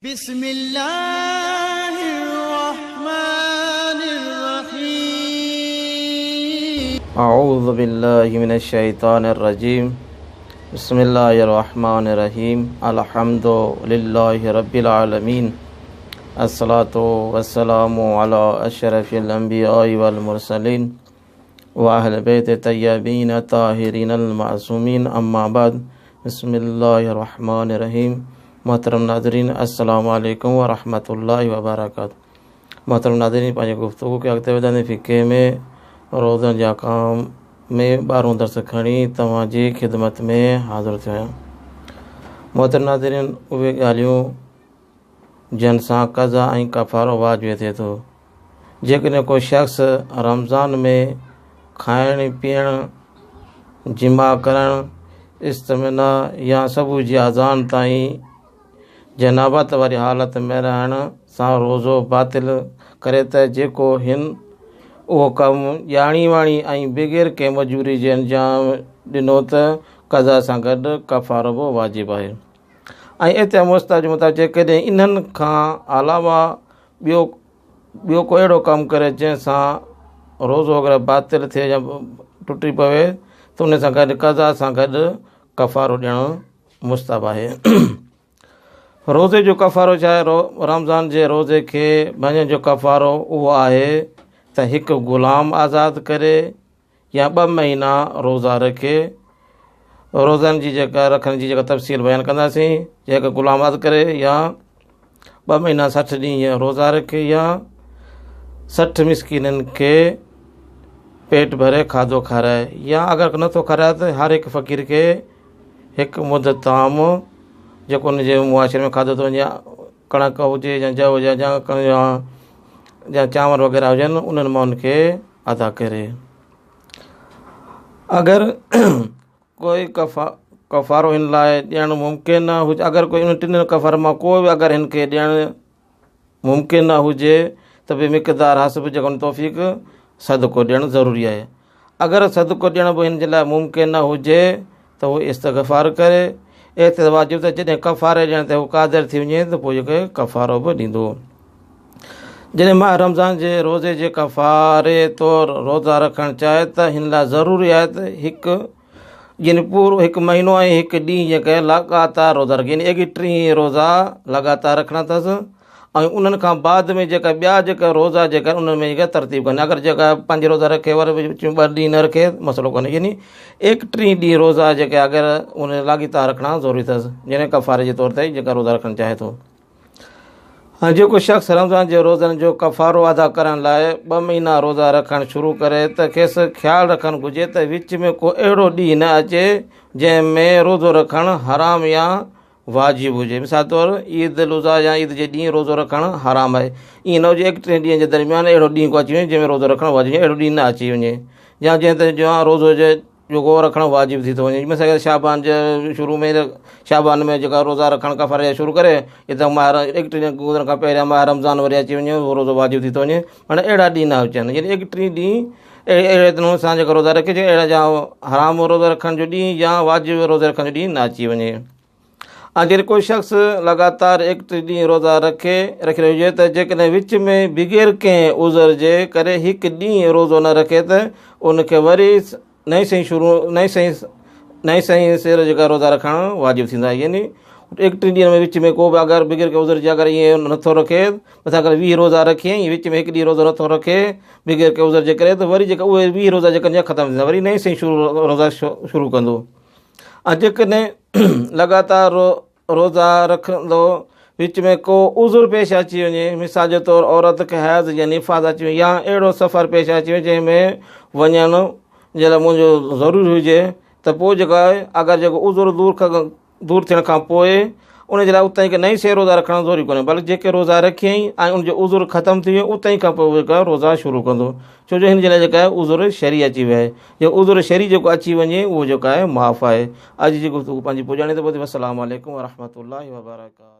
بسم الله الرحمن الرحيم. اعوذ بالله من الشيطان الرجيم. بسم الله الرحمن الرحيم. الحمد لله رب العالمين، الصلاة والسلام على اشرف الانبياء والمرسلين واهل بيت الطيبين الطاهرين المعصومين. اما بعد، بسم الله الرحمن الرحيم. محترم ناظرين، السلام عليڪم ورحمة الله وبرڪاته. محترم ناظرين، پنهنجي گفتگو کي اڳتي وڌائيندي فقه ۾ روزن جي احڪام ۾ ٻارهون درس کڻي توهان جي خدمت ۾ حاضر ٿيو آهيان. محترم ناظرين، اهي ڳالهيون جن سان قضا ۽ ڪفارو واجب ٿئي ٿو. جيڪڏهن ڪو شخص رمضان ۾ کائڻ پيئڻ، جماع ڪرڻ، استمناء يا صبح جي اذان تائين جنابت واري حالت ۾ رهڻ سان روزو باطل ڪري ته جيڪو هن اهو ڪم ڄاڻي واڻي ۽ بغير ڪنهن مجبوري جي انجام ڏنو ته قضا سان گڏ ڪفارو به واجب آهي. ۽ احتياط مستحب جي مطابق جيڪڏهن انهن کان علاوه ٻيو ڪو اهڙو ڪم ڪري جنهن سان روزو وغيره باطل ٿئي يا ٽٽي پوي ته ان سان گڏ قضا سان گڏ ڪفارو ڏيڻ مستحب آهي. روزي جو ڪفارو ڇا آهي؟ رمضان جي روزي کي ڀڃڻ جو ڪفارو اهو آهي ته هڪ غلام آزاد ڪري يا ٻه مهينا روزا رکي. روزن جي جيڪا رکڻ جي جيڪا تفصيل بيان ڪنداسين، جيڪا غلام آزاد ڪري يا ٻه مهينا 60 ڏينهن روزا رکي يا 60 مسڪينن کي پيٽ ڀري کاڌو کارائي، يا اگر نٿو کارائي ته هر هڪ فقير کي هڪ مد طعام جيڪو ان جي معاشري ۾ کاڌو ٿو وڃي، ڪڻڪ هجي يا جو هجي يا چانور وغيره هجن، انهن مان ان کي ادا ڪري. اگر ڪوئي ڪفارو هن لاء ڏيڻ ممڪن نه هجي، اگر ڪوئي انهن ٽنهي ڪفارن مان ڪو به اگر هن کي ڏيڻ ممڪن نه هجي ته به مقدار حسب جيڪو توفيق صدقو ڏيڻ ضروري آهي. اگر صدقو ڏيڻ به هن جي لاء ممڪن نه هجي ته هو استغفار ڪري. احتياط واجب ته جڏهن ڪفاري ڏيڻ تي هو قادر ٿي وڃي ته پوء جيڪو ڪفارو به ڏيندو. جڏهن ماهه رمضان جي روزي جي ڪفاري طور روزا رکڻ چاهي ته هن لاء ضروري آهي ته هڪ يعني پورو هڪ مهينو ۽ هڪ ڏينهن جيڪي لڳاتار روزا رکي، يعني 31 روزا لڳاتار رکڻا اٿس ۽ انهن کان بعد ۾ جيڪا ٻيا جيڪا روزا جيڪا انهن ۾ جيڪا ترتيب ڪونهي. اگر جيڪا 5 روزا رکي وري وچ ۾ 2 ڏينهن نه رکي مسئلو ڪونهي، يعني 31 ڏينهن روزا جيڪي اگر ان لاڳيتا رکڻا ضروري اٿس، يعني ڪفاري جي طور تي جيڪا روزا رکڻ چاهي ٿو. ۽ جيڪو شخص رمضان جي روزن جو ڪفارو ادا ڪرڻ لاء 2 مهينا روزا رکڻ شروع ڪري ته کيس خيال رکڻ گهرجي ته وچ ۾ ڪو اهڙو ڏينهن نه اچي جنهن ۾ روزو رکڻ حرام يا واجب هجي. مثال طور عيد الاضحيٰ يا عيد جي ڏينهن روزو رکڻ حرام آهي، ائين نه هجي 31 ڏينهن جي درميان اهڙو ڏينهن ڪو اچي وڃي جنهن ۾ روزو رکڻ واجب هجي، اهڙو ڏينهن نه اچي وڃي يا جنهن تي جو روزو هجي جيڪو رکڻ واجب ٿي ٿو وڃي. مثال شعبان جي شروع ۾ شعبان ۾ جيڪا روزا رکڻ ڪفاري جا شروع ڪري ته ماهه 31 ڏينهن گذرڻ کان پهريان ماهه رمضان وري اچي وڃي اهو روزو واجب ٿي ٿو وڃي. معنيٰ اهڙا ڏينهن نه اچن، يعني 31 ڏينهن اهڙي نموني سان جيڪا روزا رکجي اهڙا يا حرام روزا رکڻ جو ڏينهن يا واجب روزا رکڻ جو ڏينهن نه اچي وڃي. ۽ جيڪڏهن ڪو شخص لڳاتار 31 ڏينهن روزا رکي رهيو هجي ته جيڪڏهن وچ ۾ بغير ڪنهن عذر جي ڪري هڪ ڏينهن روزو نه رکي ته ان کي وري نئين سئين شروع نئين سئين نئين سئين سر جيڪا روزا رکڻ واجب ٿيندا. يعني 31 ڏينهن ۾ وچ ۾ ڪو به اگر بغير ڪنهن عذر جي اگر ائين نٿو رکي، مثلا اگر 20 روزا رکي ۽ وچ ۾ هڪ ڏينهن روزو نٿو رکي بغير ڪنهن عذر جي ڪري ته وري جيڪا اهي 20 روزا جيڪا ختم ٿيندا، وري نئين سئين شروع روزا شروع ڪندو. ۽ جيڪڏهن لڳاتار روزا رکندو وچ ۾ ڪو عذر پيش اچي وڃي، مثال جي طور عورت کي حيض يا نفاس اچي وڃي يا اهڙو سفر پيش اچي وڃي جنهن ۾ وڃڻ جي لاء منهنجو ضروري هجي ته پوء جيڪا آهي اگر جيڪو عذر دور ٿيڻ کان پوء ان جي لاء اتان ئي نئين سين روزا رکڻ ضروري ڪونهي، بلڪ جيڪي روزا رکيائين ۽ ان جو عذر ختم ٿي ويو اتان ئي کان پوء جيڪا روزا شروع ڪندو، ڇو جو هن جي لاء جيڪا آهي عذر شرعي اچي ويو آهي، جو عذر شرعي جيڪو اچي وڃي اهو جيڪو آهي معاف آهي. اڄ جي گفتگو پنهنجي پڄاڻي تي پهتي. والسلام عليڪم ورحمة الله وبرڪاته.